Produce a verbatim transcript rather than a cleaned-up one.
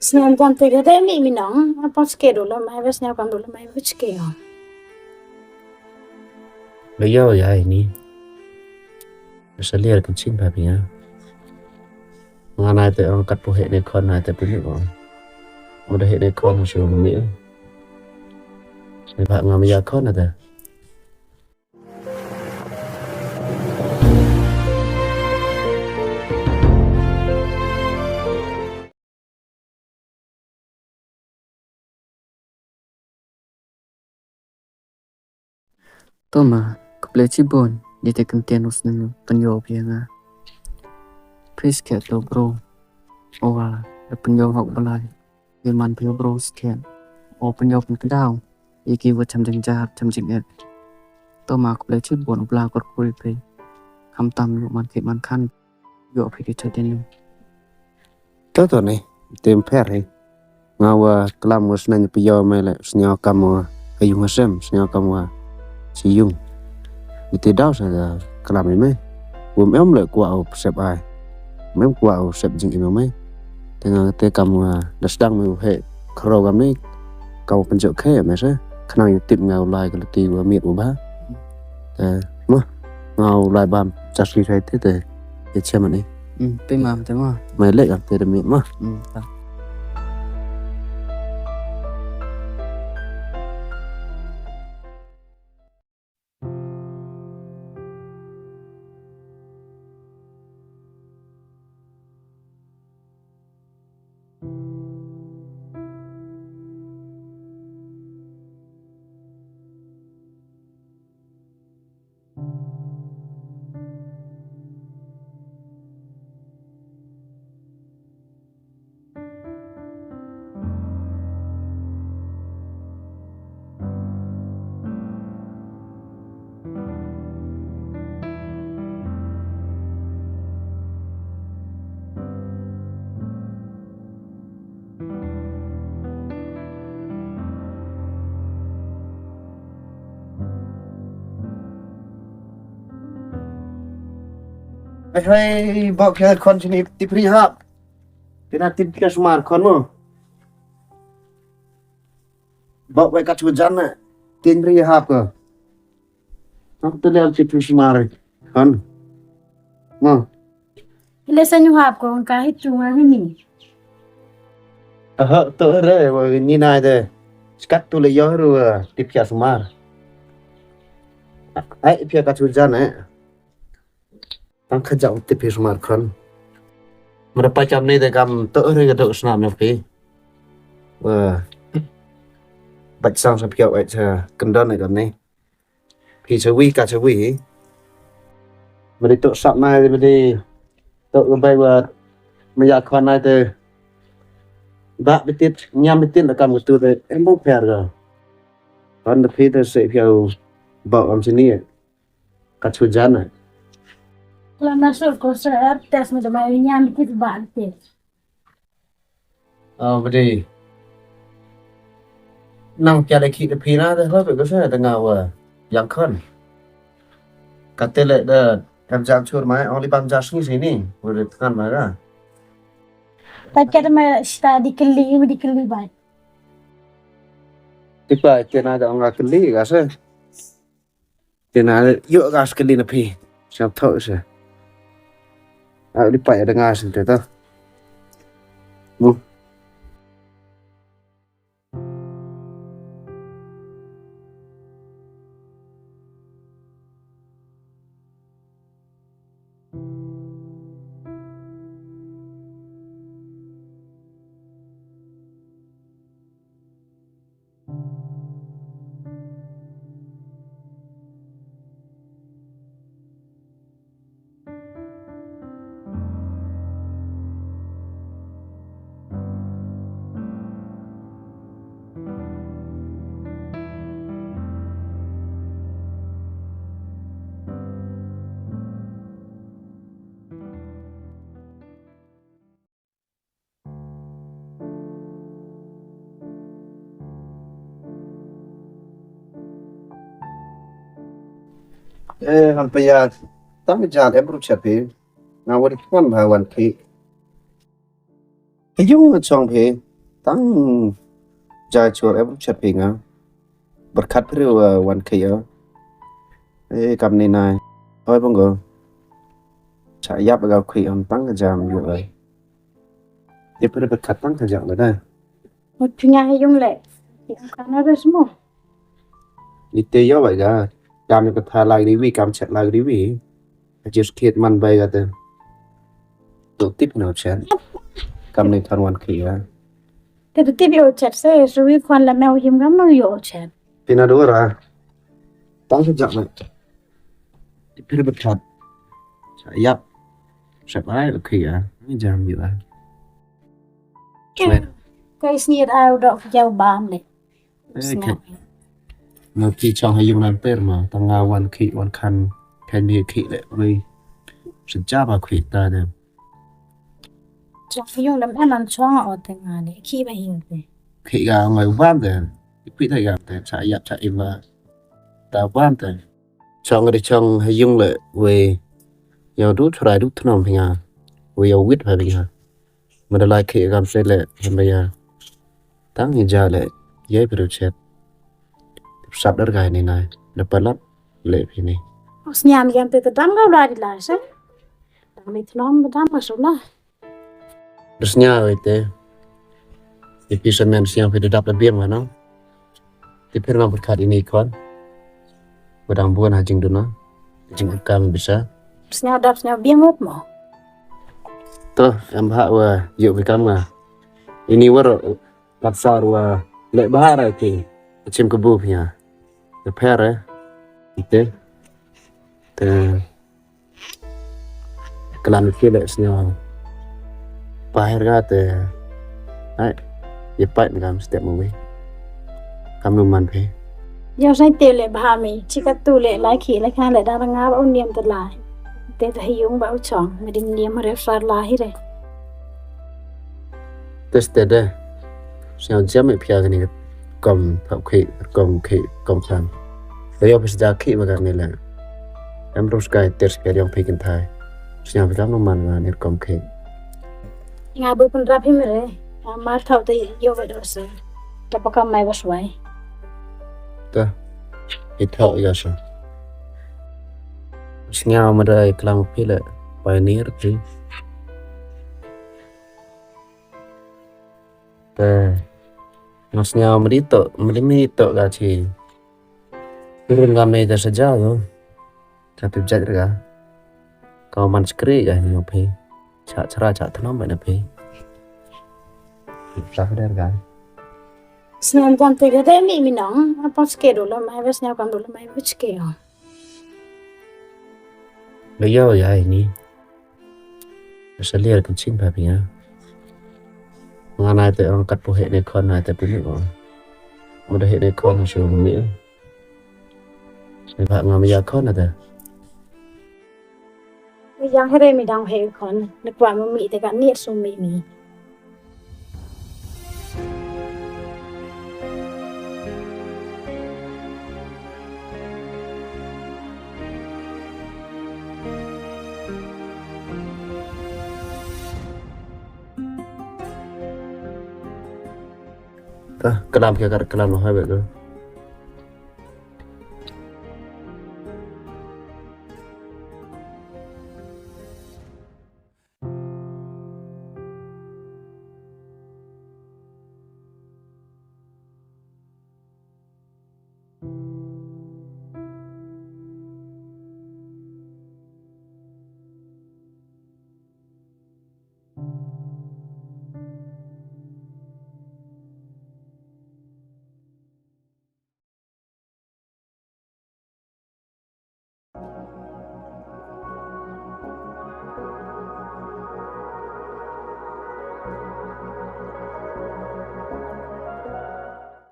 Sñiaw kam te ka de mi mi nong, apa ske do la mai, ba sñiaw kam do la mai, ba ske o. Ba yo ya ini. Sa liar kan chin ba pia. Nga nai te ong kat pu he ne khon nai te pu ni ong. Mo da he ne khon mo shu mi. Ni ba nga mi ya khon na te. Toma, khublei chibun, di te kyntien u snem pynyoo phi ya nga. Phi skhem to bro. O wa, da pynyoo hok balai. Ye man phi bro skhem. O pynyoo pynkdaw. Ye ki wa cham jingjar, cham jingeh. Toma, khublei chibun, u Blai kyrkhu phi. Khamtam yoh man khih man khan. Yoh phi ki cha dien. To to ni, te ym pher hi. Nga wa klam wa sñiaw phi yoh me le, sñiaw kam wa ha yung ha sem, sñiaw kam wa chi yung. Ite daw sa da klam i me. Wym em le kwah u sep ai. Wym em kwah u sep jingim me. Te nga te kam wa da sdang me u he khraw kam ni. Ka u pynjooh khe me se. Khnang yow tip nga u lai ka lynti wa miat u bha. Te, mo, nga u lai bam, chas ki sai te te. Te chem ani. Hmm, te ma, te ma. Mai lek am te da miat mo. Hmm, ta. Hei, hei, bok ya khon sini tip ri hap. Te na tip ya sumar khon mo. Bok wei ka chu jan na. Tin ri hap ko. Ang te le tip ri sumar khon. Mo. Ile sa ñu hap ko ka hi tu nga ni. Aha, to re, wa ni na de. Skat tu le yo ru, eh, tip ya sumar. Ai, pia ka chu jan eh. Tang kha jauh tip hi sumar khon. Mada pa cham ni te kam to re ka dok snam ya phi. Wa. Bait sang sa pia wait sa kyndon ne kam ni. Phi sa wi ka sa wi hi. Mada to sap na mada to ka bai wa maya khon na te. Ba bitit, ñiam bitit la kam ka tu te em bok pher ka. Khon da phi te se pia u ba am sini. Ka chu jan na. La na sur ko sa test mi da mai ñiam bitit ba bitit. Ah, badi. Nang pia le ki te phi na te ho pe ko sa te nga wa yang khon. Ka te le da em jam chur mai, only bam jas ni sini. Wa de than mai ka. Ta ka ma sta di kli, di kli ba. Ti pa te na da nga kli ka sa. Te na yoh ka skali na phi. Sñiaw thoh se. Au di pa ya da nga sin te to. Mo. Eh, han pia, tang jan em ru chat phi. Nga wa di khon bha wan phi. Ka yung nga chong phi. Tang ja chor em chat phi nga. Berkat phi wa wan khih ya. Eh, kam ni nai. Hoi bang go. Cha yap ga khih am tang ka jam yu ai. Ye phi berkat tang ka jam da. Mut phi nga ha yung le. Yung ka na res mo. Ite yo bai ga. Kam ni ka tha lag ri wi, kam chat lag ri wi. Just kit man bai ga te. To tip no chat. Kam ni than wan khih ya. Te tu tip yo chat se, su wi kwan la meu him kam no yo chat. Pina do ra. Tang sa jak na. Pir berkat. Sa yap. Sa bai lo khih ya. Ni jam yu a. Kai sni ra do jau bam le. Eh, sni. Kai. No ki chong ha yung nan per ma. Tang nga wan khih, wan khan. Khan ni khih le. Wi. Sa ja ba khih ta de. Chong yung lam em an chong o te nga le. Khih ba yung te. Khih ga ngai wan te. Khih ta ya te. Cha yap cha im ba. Ta wan te. Chong ri chong ha yung le we. Yow du chrai du thnom phi nga. We yow wit pha phi nga. Ma da lai khih gam se le hem ba ya. Tang ni ja le. Ye phi ru chet. Sap dar gai ni nai. Da palat le phi ni. Sniam yam te dam ga la di la se. Dang ni thnom dam ma su na. Sniaw ite. Ipi sa men sniaw phi da dap la biang wa no. Ti phi ma berkat ini khon. Wa dang buan ha jingduna. Jingkam bisa. Sniaw dap sniaw biang wat mo. To, em ha wa yu phi kam nga. Ini war Kat sar wa le bahar ai ti. Chim ka bu phi ya. Te pher eh. Ite. Te. Klam ki le sniaw. Pahir ga te. Ai. Ye pait ngam step mo wi. Kam nu man phi. Yow sai te le bha mi. Chi ka tu le lai khih lai khan le da nga ba u niam te lai. Te ta hi yung ba u chong. Me dim niam re far lai hi re. Te ste de. Sniaw jam e pia kani kom thap khih, kom khih, kom khan. Te yow phi sa ja khih ma kani le. Em rus kai ter ska yong phi kin thai. Sniaw phi kam no man nga nir kom khih. Nga bu pun rap hi mere. Ma thau te yow ba do sa. Ta pa kam mai ba swai. Ta. Hi thau ya sa. Sniaw ma dai klam phi le. Pioneer ti. Te. Nga sniaw mri to, mri mi to ga chi. Turun ga me da sa ja go. Cha tu jat ga. Ka man skri ga ni phi. Cha chra cha thnom ba na phi. Cha ka der ga. Sniaw kam te ga de mi mi nong. Apa ske do lo mai ba sniaw kam do lo mai ba ske. Ba yo ya ini. Sa liar kan ching ba pia. Nga nai te ong kat pu he ne khon nai te pu ni ong. Mo da he ne khon su mi. Ni ba nga mi ya khon na te. Yang here mi dang he khon. Ni kwa mo mi te ka ni su mi ni. Ta, kalam kya kar, kalam hai bek tu.